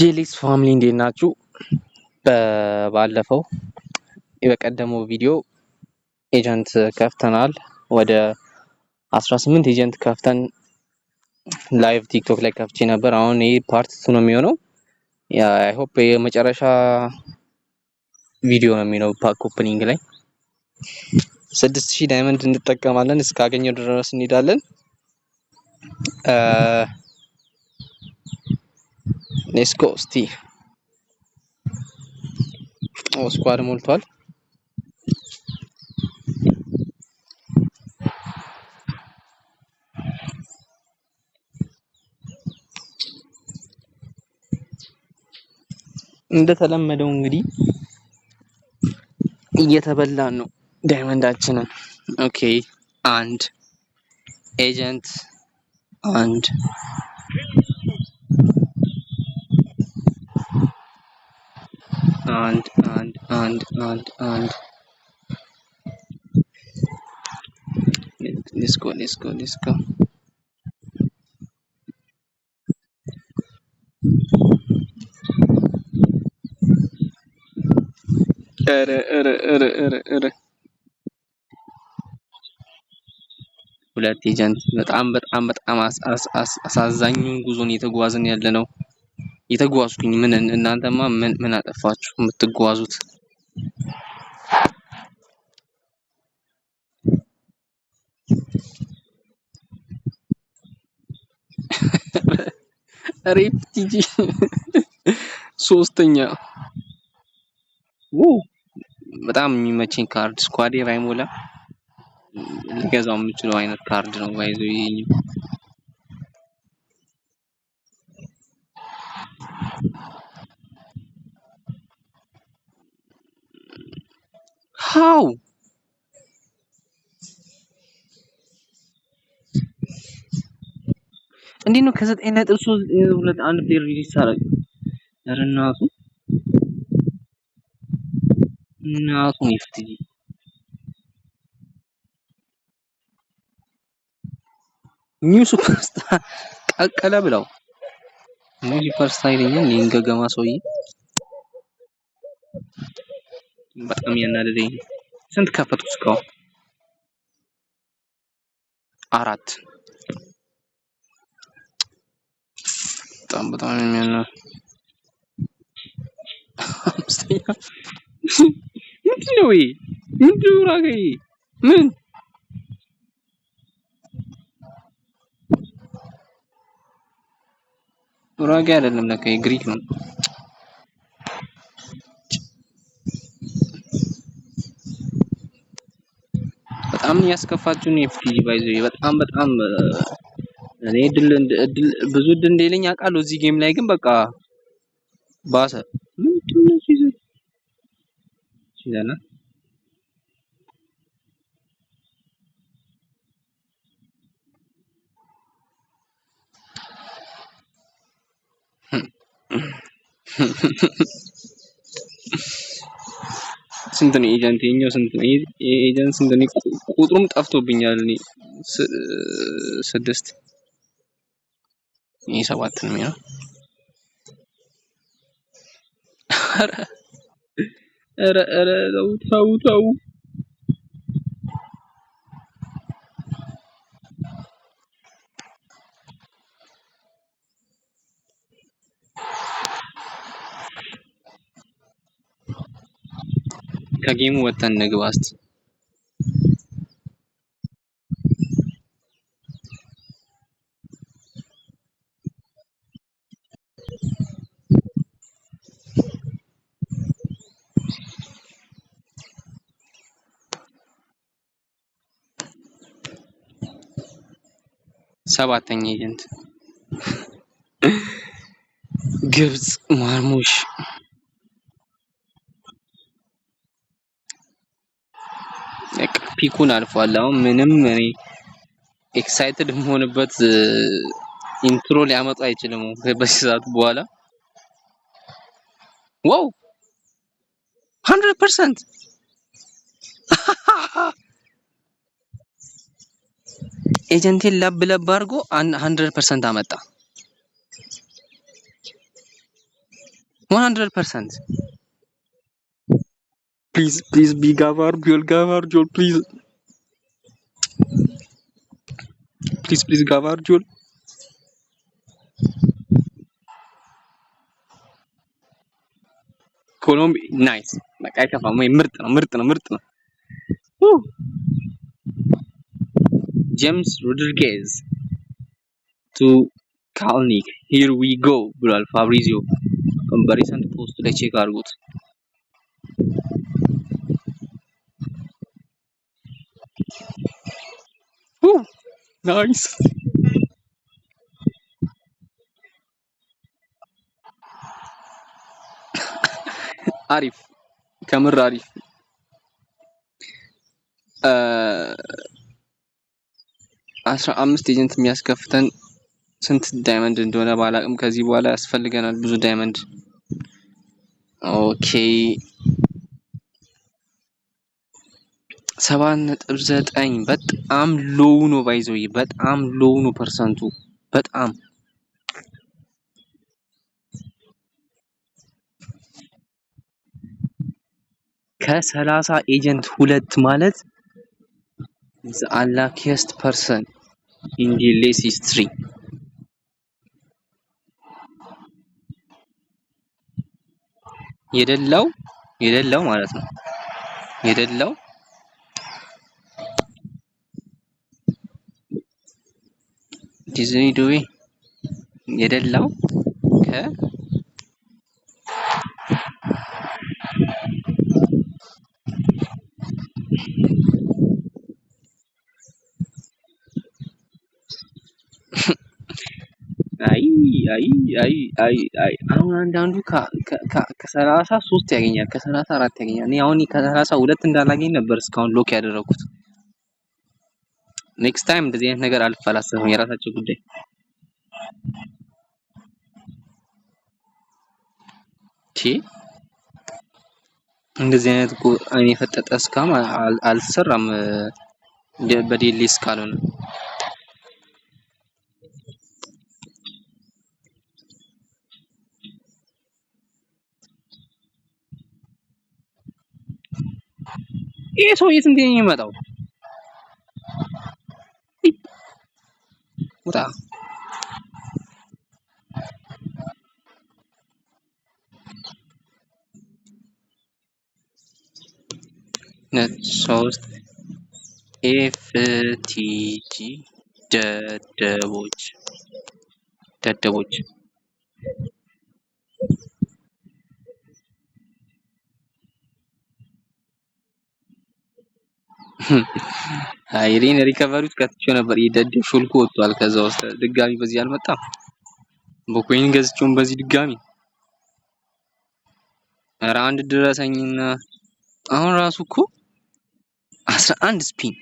ዴሊክስ family እንዴት ናችሁ? ባለፈው የበቀደመው ቪዲዮ agent ከፍተናል። ወደ 18 agent ከፍተን live ቲክቶክ ላይ ከፍቼ ነበር። አሁን ይህ part two ነው የሚሆነው። I hope የመጨረሻ ቪዲዮ ነው የሚሆነው። Pack opening ላይ 6000 diamond እንጠቀማለን። እስካገኘው ድረስ እንሄዳለን። Let's go እስቲ። Squad ሞልቷል። እንደተለመደው እንግዲህ እየተበላን ነው diamond ኣችንን። Okay፣ አንድ agent፣ አንድ አንድ አንድ አንድ አንድ አንድ። Let's go, let's go, let's go። ኧረ ኧረ ኧረ ኧረ ኧረ፣ ሁለት agent። በጣም በጣም በጣም አሳዛኙን ጉዞን እየተጓዝን ያለ ነው። የተጓዝኩኝ ምን፣ እናንተማ ምን ምን አጠፋችሁ የምትጓዙት? ሬፕቲጂ ሶስተኛ። ው በጣም የሚመቸኝ ካርድ፣ squad ኤ ባይሞላ ልገዛው የምችለው አይነት ካርድ ነው። ባይዞ ይሄኛው how እንዴት ነው ከ9.321 player release ሳደርግ? ኧረ እናቱ እናቱን ይፍትጂ። New superstar ቀቀለ ብለው new superstar ይለኛል። ይሄን ገገማ ሰውዬ በጣም ያናደደኝ ነው። ስንት ከፈትኩ እስካሁን? አራት። በጣም በጣም የሚያና አምስተኛ። ምንድን ነው ይሄ? ምንድን ነው ራገ ይሄ? ምን ራጌ አይደለም፣ ለካ ግሪክ ነው። በጣም ያስከፋችሁ ነው ኤፍቲጂ ባይዘ። በጣም በጣም እኔ እድል እድል ብዙ እድል እንደሌለኝ አውቃለሁ እዚህ game ላይ፣ ግን በቃ ባሰ። ምንድን ነው season season ስንት ነው agent? የኛው ስንት ነው agent? ስንት ነው? ቁጥሩም ጠፍቶብኛል። እኔ ስድስት፣ ይሄ ሰባት ነው የሚሆነው። ኧረ ኧረ ኧረ ተው ተው ተው። ከ game ኡ ወጥተን እንግባ እስቲ። ሰባተኛ agent ግብጽ ማርሙሽ። በቃ peak ኡን አልፏል። አሁን ምንም እኔ excited የምሆንበት intro ሊያመጡ አይችልም በዚህ ሰዓት በኋላ። Wow፣ 100% agent ኤን ለብ ለብ አድርጎ 100% አመጣ። 100%. Please, please be ጋቫርዲዮል፣ ጋቫርዲዮል please, please, please ጋቫርዲዮል። ኮሎምቢ nice። በቃ አይከፋም ወይ? ምርጥ ነው፣ ምርጥ ነው፣ ምርጥ ነው። ጄምስ ሮድሪጌዝ to ካልኒክ "Here we go" ብሏል ፋብሪዚዮ። በ recent post ላይ check አድርጉት። Nice፣ አሪፍ፣ ከምር አሪፍ። 15 agent የሚያስከፍተን ስንት diamond እንደሆነ ባላቅም ከዚህ በኋላ ያስፈልገናል ብዙ diamond። Okay፣ 7.9 በጣም low ነው፣ by the way በጣም low ነው percent ኡ በጣም። ከ30 agent ሁለት ማለት the unluckiest person in DLS history። የደላው የደላው ማለት ነው የደላው። ዲዝኒ ዱቤ የደላው ከ አይ አይ አይ አይ አይ፣ አሁን አንዳንዱ ከ33 ያገኛል፣ ከ34 ያገኛል። እኔ አሁን ከ32 እንዳላገኝ ነበር እስካሁን lock ያደረኩት። Next time እንደዚህ አይነት ነገር አልፈላሰፍም። የራሳቸው ጉዳይ። ቺ እንደዚህ አይነት አይን የፈጠጠ scam አልተሰራም በ DLS ካልሆነ። ይሄ ሰውዬ ስንት ነው የሚመጣው? ውጣ። ሁለት ሶስት FTG ደደቦች ደደቦች። አይሪን recovery ውስጥ ከትቼው ነበር። ይህ ደደብ ሾልኮ ወጥቷል። ከዛ ውስጥ ድጋሚ በዚህ አልመጣም። በ coin ገዝቼውም በዚህ ድጋሚ። ኧረ አንድ ድረሰኝና አሁን ራሱ እኮ 11 spin፣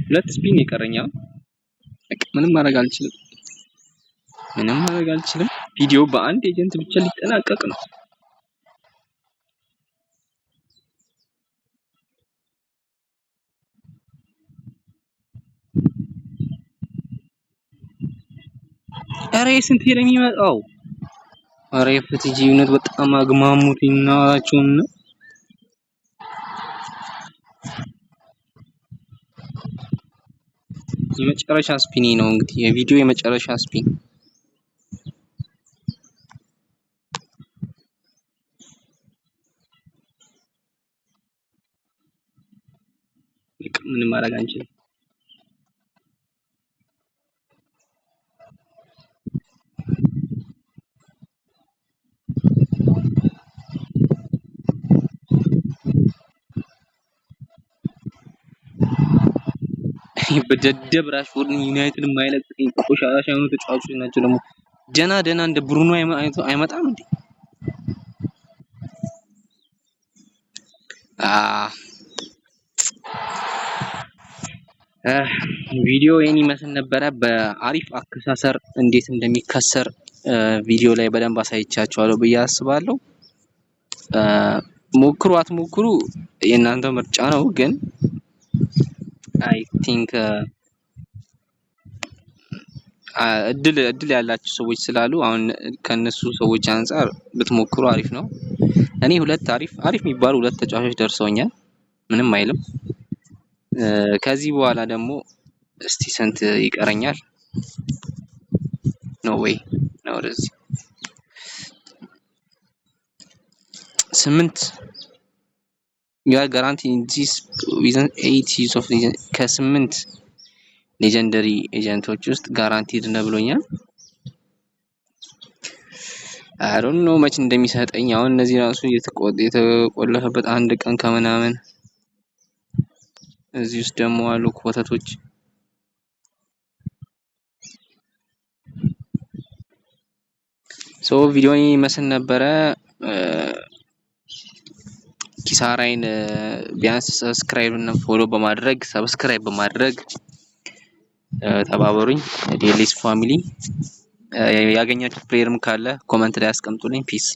ሁለት spin ይቀረኛል። በቃ ምንም ማድረግ አልችልም። ምንም ማድረግ አልችልም። ቪዲዮ በአንድ agent ብቻ ሊጠናቀቅ ነው። ኧረ ስንት ነው የሚመጣው? ኧረ የ FTG እውነት በጣም አግማሙት እናቸውና የመጨረሻ spin ነው እንግዲህ የቪዲዮ የመጨረሻ spin። ምንም ማድረግ አንችልም። በደደብ ራሽፎርድን ዩናይትድ የማይለቅኝ ቆሻሻ የሆኑ ተጫዋቾች ናቸው። ደግሞ ደና ደና እንደ ብሩኖ አይመጣም እንዴ? አ ቪዲዮ ይህን ይመስል ነበረ። በአሪፍ አከሳሰር እንዴት እንደሚከሰር ቪዲዮ ላይ በደንብ አሳይቻችኋለሁ ብዬ አስባለሁ። ሞክሩ አትሞክሩ የእናንተ ምርጫ ነው፣ ግን I think እድል ያላቸው ሰዎች ስላሉ አሁን ከነሱ ሰዎች አንፃር ብትሞክሩ አሪፍ ነው። እኔ ሁለት አሪፍ አሪፍ የሚባሉ ሁለት ተጫዋቾች ደርሰውኛል። ምንም አይልም። ከዚህ በኋላ ደግሞ እስቲ ስንት ይቀረኛል? ነው ወይ ነው ወደዚህ 8 you are guaranteed this within 8 use of ከ8 legendary agent ኦች ውስጥ guaranteed ነው ብሎኛል። I don't know መች እንደሚሰጠኝ። አሁን እነዚህ ራሱ የተቆለፈበት አንድ ቀን ከምናምን እዚህ ውስጥ ደግሞ አሉ ኮተቶች። So ቪዲዮ ይመስል ነበረ። ኪሳራይን ቢያንስ subscribe እና follow በማድረግ subscribe በማድረግ ተባበሩኝ። ዴሊስ family ያገኛችሁት player ም ካለ comment ላይ አስቀምጡልኝ። Peace.